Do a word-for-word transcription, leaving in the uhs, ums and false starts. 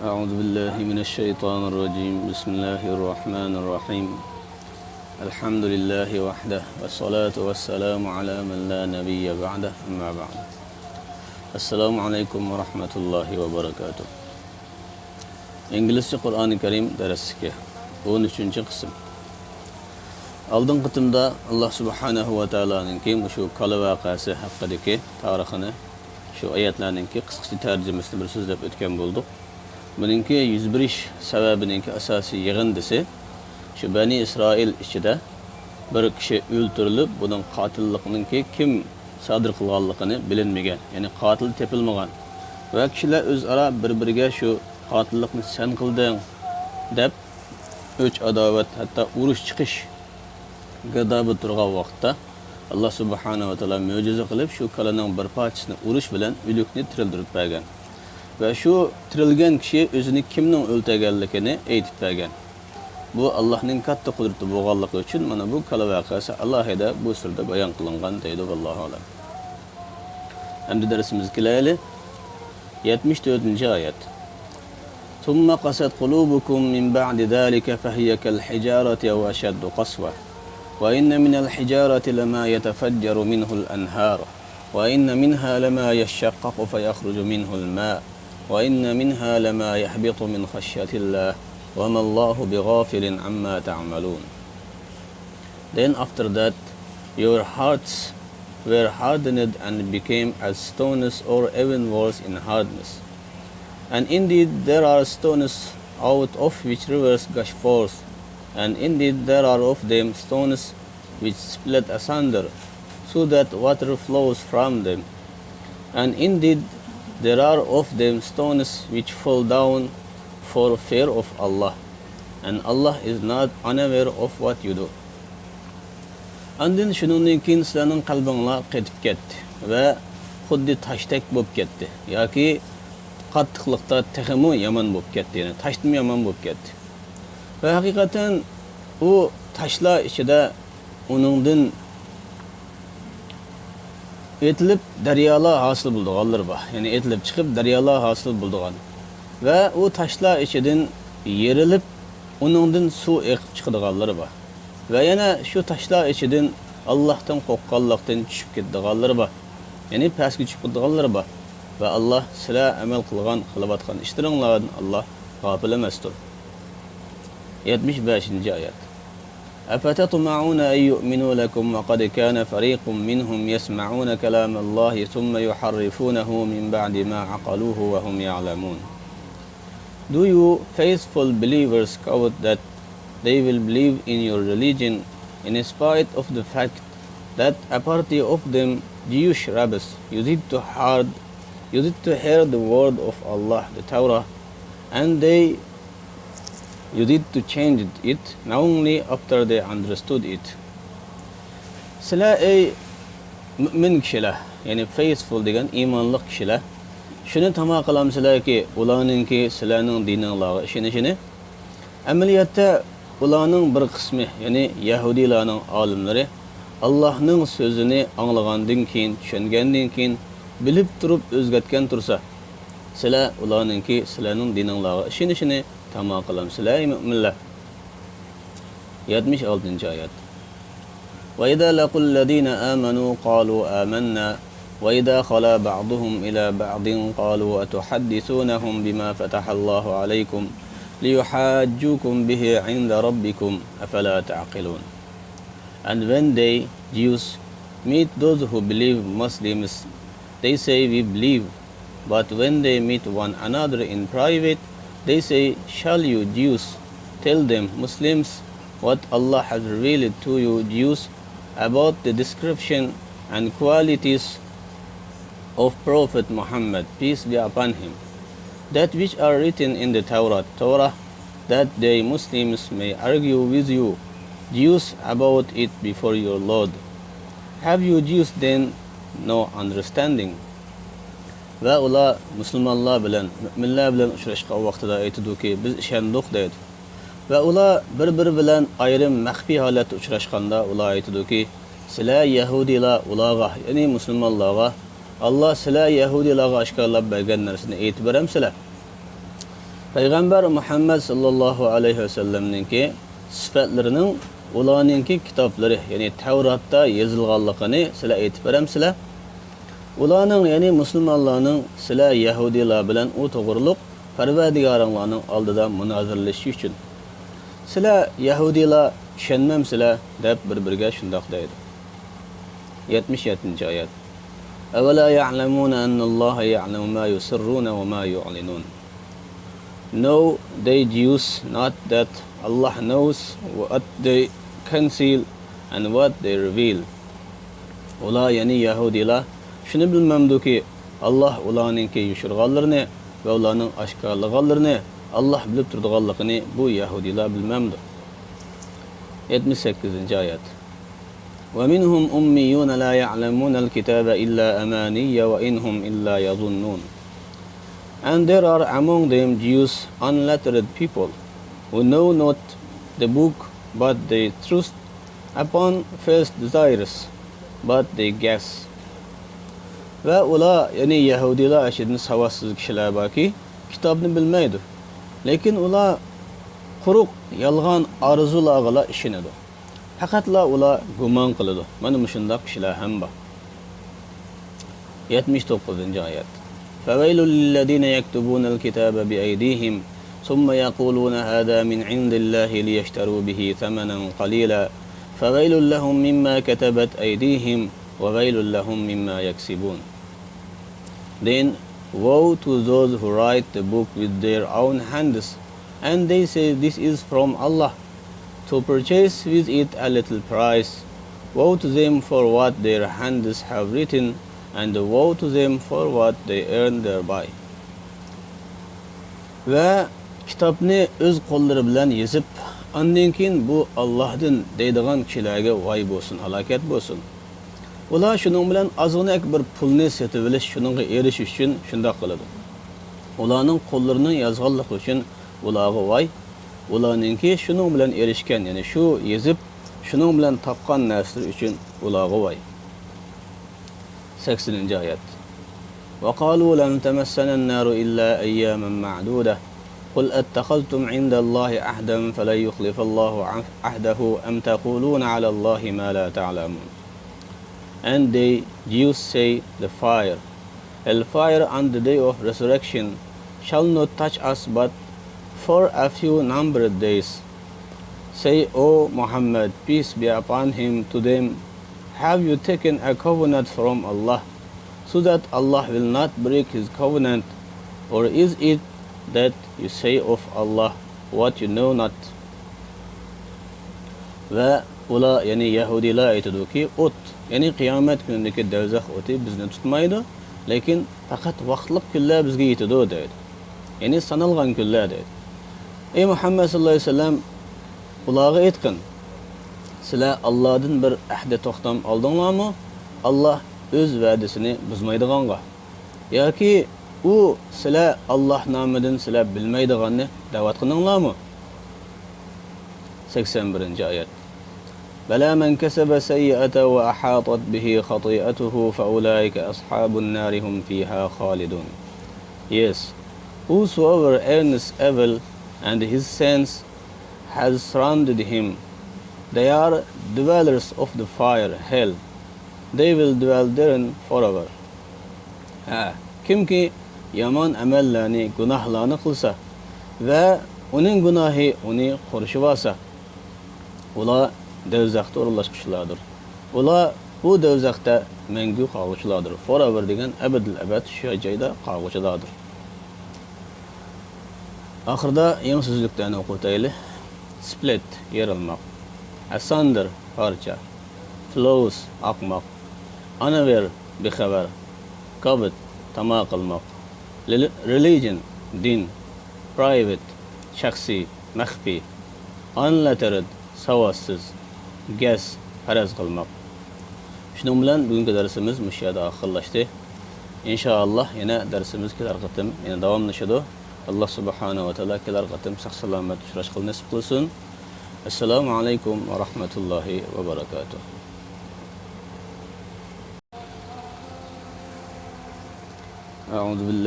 أعوذ بالله من الشيطان الرجيم. بسم الله الرحمن الرحيم. الحمد لله وحده، والصلاة والسلام على من لا نبي بعده، أما بعد. السلام عليكم ورحمة الله وبركاته. ئىنگلىزچە قۇرئانى كەرىم دەرسلىكى، ئون ئۈچىنچى قىسىم. ئالدىنقى قېتىمدا ئاللا سۇبھانەھۇ ۋە تائالانىڭكى مۇشۇ كالا ۋەقەسى ھەققىدىكى تارىخىنى، شۇ ئايەتلەرنىڭكى قىسقىچە تەرجىمىسىنى بىر سۆزلەپ ئۆتكەن بولدۇق. بۇنىڭكى يۈز بېرىش سەۋەبىنىڭكى ئاساسىي يىغىندىسى شۇ بەنى ئىسرائىل ئىچىدە بىر كىشى ئۆلتۈرۈلۈپ، بۇنىڭ قاتىللىقىنىڭكى كىم سادىر قىلغانلىقىنى بىلىنمىگەن، يەنى قاتىل تېپىلمىغان ۋە كىشىلەر ئۆزئارا بىر-بىرىگە شۇ قاتىللىقنى سەن قىلدىڭ دەپ ئۆچ-ئاداۋەت، ھەتتا ئۇرۇش چىقىش گىردابىدا تۇرغان ۋاقىتتا، ئاللا سۇبھانەھۇ ۋە تائالا مۆجىزە قىلىپ، شۇ كالىنىڭ بىر پارچىسىنى ئۇرۇش بىلەن ئۆلۈكنى تىرىلدۈرۈپ بەرگەن. ۋە شۇ تىرىلگەن كىشى ئۆزىنى كىمنىڭ ئۆلتۈرگەنلىكىنى ئېيتىپ بەرگەن. بۇ ئاللانىڭ كاتتا قۇدرىتى بولغانلىقى ئۈچۈن، مانا بۇ كالا ۋەقەسى ئالاھىدە بۇ سۈرىدە بايان قىلىنغان دەيدۇ، ۋاللاھۇ ئەلەم. ئەمدى دەرسىمىزگە كېلەيلى. يەتمىش تۆتىنچى ئايەت. ثم قست قلوبكم من بعد ذلك فهي كالحجارة أو أشد قسوة، وإن من الحجارة لما يتفجر منه الأنهار، وإن منها لما يشقق فيخرج منه الماء، وإن منها لما يهبط من خشية الله، وما الله بغافل عما تعملون. Then after that, your hearts were hardened and became as stones or even worse in hardness. And indeed, there are stones out of which rivers gush forth, and indeed, there are of them stones which split asunder, so that water flows from them. And indeed, there are of them stones which fall down for fear of Allah, and Allah is not unaware of what you do. ئاندىن شۇنىڭدىن كېيىن سىلەرنىڭ قەلبىڭلار قېتىپ كەتتى ۋە خۇددى تاشتەك بولۇپ كەتتى ياكى قاتتىقلىقتا تېخىمۇ يامان بولۇپ كەتتى، يەنى تاشتىنمۇ يامان بولۇپ كەتتى. ۋە ھەقىقەتەن ئۇ تاشلار ئىچىدە ئۇنىڭدىن ئېتىلىپ دەريالار ھاسىل بولىدىغانلىرى بار. يەنى ئېتىلىپ چىقىپ دەريالار ھاسىل بولىدىغان. ۋە ئۇ تاشلار ئىچىدىن يېرىلىپ، ئۇنىڭدىن سۇ ئېقىپ چىقىدىغانلىرى بار. ۋە يەنە شۇ تاشلار ئىچىدىن ئاللاھتىن قورققانلىقتىن چۈشۈپ كېتىدىغانلىرى بار. يەنى پەسكە چۈشۈپ كېتىدىغانلىرى بار. ۋە ئاللاھ سىلەر ئەمەل قىلغان، قىلىۋاتقان ئىشلىرىڭلاردىن ئاللاھ غاپىل ئەمەستۇر. يەتمىش بەشىنچى ئايەت. أفتطمعون أن يؤمنوا لكم وقد كان فريق منهم يسمعون كلام الله ثم يحرفونه من بعد ما عقلوه وهم يعلمون. Do you faithful believers covet that they will believe in your religion in spite of the fact that a party of them, Jewish rabbis, used to heard, used to hear the word of Allah, the Torah, and they used to change it knowingly after they understood it. سىلەر ئەي مۆمىن كىشىلەر، يەنى فەيسفۇل دېگەن ئىمانلىق كىشىلەر، شۇنى تاما قىلامسىلەركى، ئۇلارنىڭكى سىلەرنىڭ دىنىڭلارغا ئىشىنىشىنى؟ ئەمەلىيەتتە ئۇلارنىڭ بىر قىسمى، يەنى يەھۇدىيلارنىڭ ئالىملىرى ئاللاھنىڭ سۆزىنى ئاڭلىغاندىن كېيىن، چۈشەنگەندىن كېيىن، بىلىپ تۇرۇپ ئۆزگەرتكەن تۇرسا، سىلەر ئۇلارنىڭكى سىلەرنىڭ دىنىڭلارغا ئىشىنىشىنى تاما قىلامسىلەر، ئەي مۆمىنلەر؟ يەتمىش ئالتىنچى ئايەت. وإذا لقوا الذين آمنوا قالوا آمنا وإذا خلا بعضهم إلى بعض قالوا أتحدثونهم بما فتح الله عليكم ليحاجوكم به عند ربكم أفلا تعقلون. And when they, Jews, meet those who believe Muslims, they say, "We believe." But when they meet one another in private, they say, "Shall you, Jews, tell them, Muslims, what Allah has revealed to you, Jews, about the description and qualities of Prophet Muhammad, peace be upon him, that which are written in the Torah, Torah, that they, Muslims, may argue with you, Jews, about it before your Lord? Have you, Jews, then, no understanding?" ۋە ئۇلار مۇسۇلمانلار بىلەن، مۆمىنلەر بىلەن ئۇچراشقان ۋاقتىدا ئېيتىدۇكى، «بىز ئىشەندۇق» دەيدۇ. ۋە ئۇلار بىر-بىرى بىلەن ئايرىم مەخپىي ھالەتتە ئۇچراشقاندا ئۇلار ئېيتىدۇكى، «سىلەر يەھۇدىيلار ئۇلارغا، يەنى مۇسۇلمانلارغا، ئاللا سىلەر يەھۇدىيلارغا ئاشكارىلاپ بەرگەن نەرسىنى ئېيتىپ بېرەمسىلەر؟» پەيغەمبەر مۇھەممەد ساللاللاھۇ ئەلەيھى ۋەسەللەمنىڭكى سۈپەتلىرىنىڭ ئۇلارنىڭكى كىتابلىرى، يەنى تەۋراتتا يېزىلغانلىقىنى سىلەر ئېيتىپ بېرەمسىلەر؟ ئۇلارنىڭ، يەنى مۇسۇلمانلارنىڭ سىلەر يەھۇدىيلار بىلەن ئۇ توغرۇلۇق پەرۋەردىگارىڭلارنىڭ ئالدىدا مۇنازىرىلىشى ئۈچۈن. سىلەر يەھۇدىيلار چۈشەنمەمسىلەر؟ دەپ بىر-بىرىگە شۇنداق دەيدۇ. يەتمىش يەتتىنچى ئايەت. أولا يعلمون أن الله يعلم ما يسرون وما يعلنون. Know they Jews not that Allah knows what they conceal and what they reveal. ئۇلار، يەنى يەھۇدىيلار، شۇنى بىلمەمدۇكى، ئاللاھ ئۇلارنىڭكى يوشۇرغانلىرىنى ۋە ئۇلارنىڭ ئاشكارىلىغانلىرىنى ئاللاھ بىلىپ تۇرىدىغانلىقىنى بۇ يەھۇدىيلار بىلمەمدۇ؟ يەتمىش سەككىزىنچى ئايەت. ومنهم أميون لا يعلمون الكتاب إلا أماني وإن هم إلا يظنون. And there are among them Jews, unlettered people, who know not the book, but they trust upon false desires, but they guess. ۋە ئۇلار، يەنى يەھۇدىيلار ئىچىدىن ساۋاتسىز كىشىلەر باركى، كىتابنى بىلمەيدۇ. لېكىن ئۇلار قۇرۇق يالغان ئارزۇلارغىلا ئىشىنىدۇ. پەقەتلا ئۇلار گۇمان قىلىدۇ. مانا مۇشۇنداق كىشىلەر ھەم بار. يەتمىش توققۇزىنچى ئايەت. فويل للذين يكتبون الكتاب بأيديهم ثم يقولون هذا من عند الله ليشتروا به ثمنا قليلا فويل لهم مما كتبت أيديهم وويل لهم مما يكسبون. Then woe to those who write the book with their own hands, and they say, "This is from Allah," to purchase with it a little price. Woe to them for what their hands have written, and woe to them for what they earn thereby. ۋە كىتابنى ئۆز قوللىرى بىلەن يېزىپ، ئاندىن كېيىن بۇ ئاللاھدىن دەيدىغان كىشىلەرگە ۋاي بولسۇن، ھالاكەت بولسۇن. ئۇلار شۇنىڭ بىلەن ئازغىنە بىر پۇلنى سېتىۋېلىش، شۇنىڭغا ئېرىشىش ئۈچۈن شۇنداق قىلىدۇ. ئۇلارنىڭ قوللىرىنىڭ يازغانلىقى ئۈچۈن ئۇلارغا ۋاي، ئۇلارنىڭكى شۇنىڭ بىلەن ئېرىشكەن، يەنى شۇ يېزىپ، شۇنىڭ بىلەن تاپقان نەرسىلىرى ئۈچۈن ئۇلارغا ۋاي. سەكسىنىنچى ئايەت. وقالوا لن تمسنا النار إلا أياما معدودة قل أتخذتم عند الله عهدا فلن يخلف الله عهده أم تقولون على الله ما لا تعلمون. And they, Jews, say, the fire, hellfire on the day of resurrection, shall not touch us but for a few numbered days. Say, O Muhammad, peace be upon him, to them, have you taken a covenant from Allah, so that Allah will not break his covenant, or is it that you say of Allah what you know not? ۋە ئۇلار، يەنى يەھۇدىيلار ئېيتىدۇكى، ئوت، يەنى قىيامەت كۈنىدىكى دەۋزەخ ئوتى بىزنى تۇتمايدۇ، لېكىن پەقەت ۋاقىتلىق كۈنلەر بىزگە يېتىدۇ دەيدۇ. يەنى سانالغان كۈنلەر دەيدۇ. ئەي مۇھەممەد ساللاللاھۇ ئەلەيھى ۋەسەللەم، ئۇلارغا ئېيتقىن، سىلەر ئاللادىن بىر ئەھدە توختام ئالدىڭلارمۇ؟ ئاللا ئۆز ۋەدىسىنى بۇزمايدىغانغا. ياكى ئۇ سىلەر ئاللا نامىدىن سىلەر بىلمەيدىغاننى دەۋاتقىنىڭلارمۇ؟ سەكسەن بىرىنچى ئايەت. بلى من كسب سيئة وأحاطت به خطيئته فأولئك أصحاب النار هم فيها خالدون. Yes, whosoever earns evil and his sins has surrounded him, they are dwellers of the fire, hell. They will dwell therein forever. ھە، كىمكى يامان ئەمەللەرنى، گۇناھلارنى قىلسا ۋە ئۇنىڭ گۇناھى ئۇنى قورشىۋالسا، ئۇلار دەۋزەختە ئورۇنلاشقۇچىلاردۇر. ئۇلار بۇ دەۋزەختە مەڭگۈ قالغۇچىلاردۇر. Forever دېگەن ئەبەدىل ئەبەد شۇ جايدا قالغۇچىلاردۇر. ئاخىرىدا يېڭى سۆزلۈكلەرنى ئوقۇۋېتەيلى. Split، يېرىلماق. Asunder، پارچە. Flows، ئاقماق. Unaware، بىخەۋەر. Covert، تاما قىلماق. Reli-، religion، دىن. Private، شەخسىي، مەخپىي. Unlettered، ساۋاتسىز. Guess، پەرەز قىلماق. شۇنىڭ بىلەن بۈگۈنكى دەرسىمىز مۇشۇ يەردە ئاخىرلاشتى. ئىنشائاللا يەنە دەرسىمىز كېلەر قېتىم يەنە داۋاملىشىدۇ. ئاللا سۇبھانەھۇ ۋە تائالا كېلەر قېتىم ساق-سالامەت ئۇچراشقىلى نېسىپ قىلسۇن. ئەسسالامۇ ئەلەيكۇم ۋە رەھمەتۇللاھى ۋە بەرەكاتۇھ. أعوذ بالله